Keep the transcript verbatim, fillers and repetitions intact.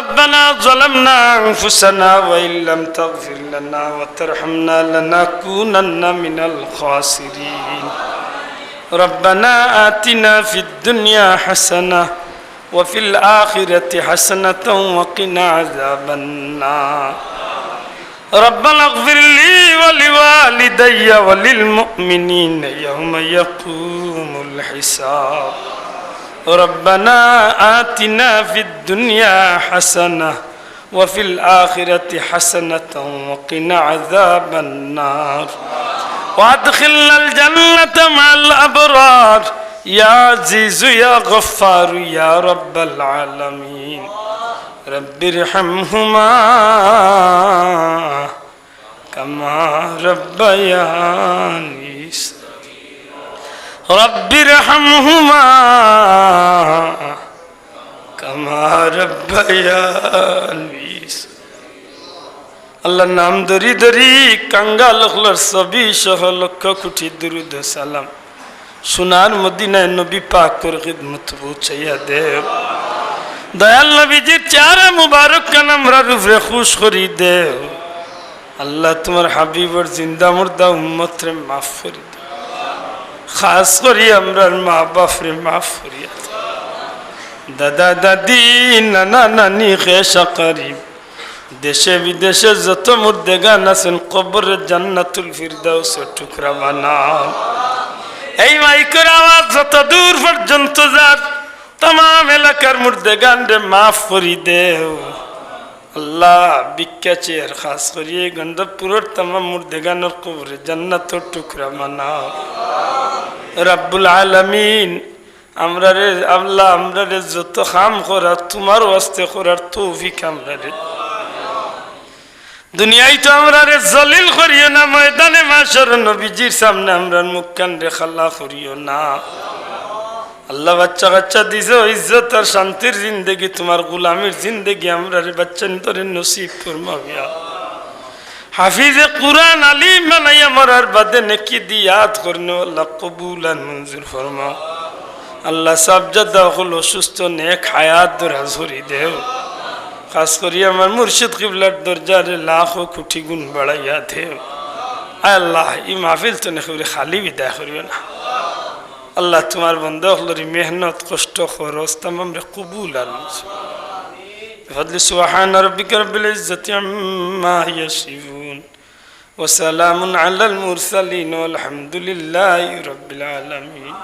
ربنا ظلمنا أنفسنا وإن لم تغفر لنا وترحمنا لنكونن من الخاسرين. ربنا آتنا في الدنيا حسنة وفي الآخرة حسنة وقنا عذاب النار. ربنا اغفر لي ولوالدي وللمؤمنين يوم يقوم الحساب. ربنا آتنا في الدنيا حسنة وفي الآخرة حسنة وقنا عذاب النار. وأدخلنا الجنة مع الأبرار. يا عزيز يا غفار يا رب العالمين. رب ارحمهما كما ربياني صغيرا. رب ارحمهما كما ربياني صغيرا. আল্লাহর নাম ধরি ধরি কাঙ্গাল অকলর ছবি সহ লক্ষ কোটি দুরুদ ও সালাম। সোনার মদিনায় নবী পাকর খিদমত পৌঁছাইয়া দেও। দয়াল নবীজির চেহারা মুবারক খান আমরার উপরে খুশ করি দেও। আল্লাহ, তুমার হাবিবর জিন্দা মুর্দা উম্মতরে মাফ করি দেও। খাস করি আমরার মা বাপরে মাফ করিয়া দেও। দাদা দাদি, নানা নানি, খেশ আকরিব, দেশে বিদেশে যত মুর্দেগান আছইন, কবররে জান্নাতুল ফিরদাউসর টুকরা বানাও। এই মাইকর আওয়াজ যত দূর পর্যন্ত যার, তামাম এলাকার মুর্দেগানরে মাফ করি দেও। আল্লাহ, ভিক্ষা চেয়ার খাস করি এই গন্ধবপুরর তামাম মুর্দেগানর কবররে জান্নাতর টুকরা বানাও। রাব্বুল আলামিন, আমরারে, আল্লাহ, আমরারে যত কাম করার, তুমার ওয়াস্তে করার তৌফিক আমরারে। দুনিয়াইত তো আমরারে জলিল করিও না, ময়দানে মাশর নবীজির সামনে আমরার মুখখানরে কালা করিও না। আল্লাহ, বাচ্চা কাচ্চা দিছো, ইজ্জত আর শান্তির জিন্দেগি, তুমার গোলামির জিন্দেগি আমরারে বাচ্চাইন্তরে নসিব ফরমাও ইয়া। হাফিজে কুরআন আলিম বানাইয়া মরার বাদে নেকি দি ইয়াদ করনেওয়ালা কবুল আর মঞ্জুর ফরমাও। আল্লাহ, সাবজাদা অকল অসুস্থ, নেক হায়াত দরাজ করি দেও। খাস করি আমার মুর্শিদ কিবলার দরজারে লাখো কোটি গুণ বাড়াইয়া দেও। আয় আল্লাহ, ই মাহফিল তো নেকি করি খালি বিদায় করিও না। আল্লাহ, তুমার বন্দা অকলর ই মেহনত, কষ্ট, খরচ তামামরে কবুল আর মঞ্জুর। بفضل سبحان ربك رب العزة عما يصفون وسلام على المرسلين والحمد لله رب العالمين.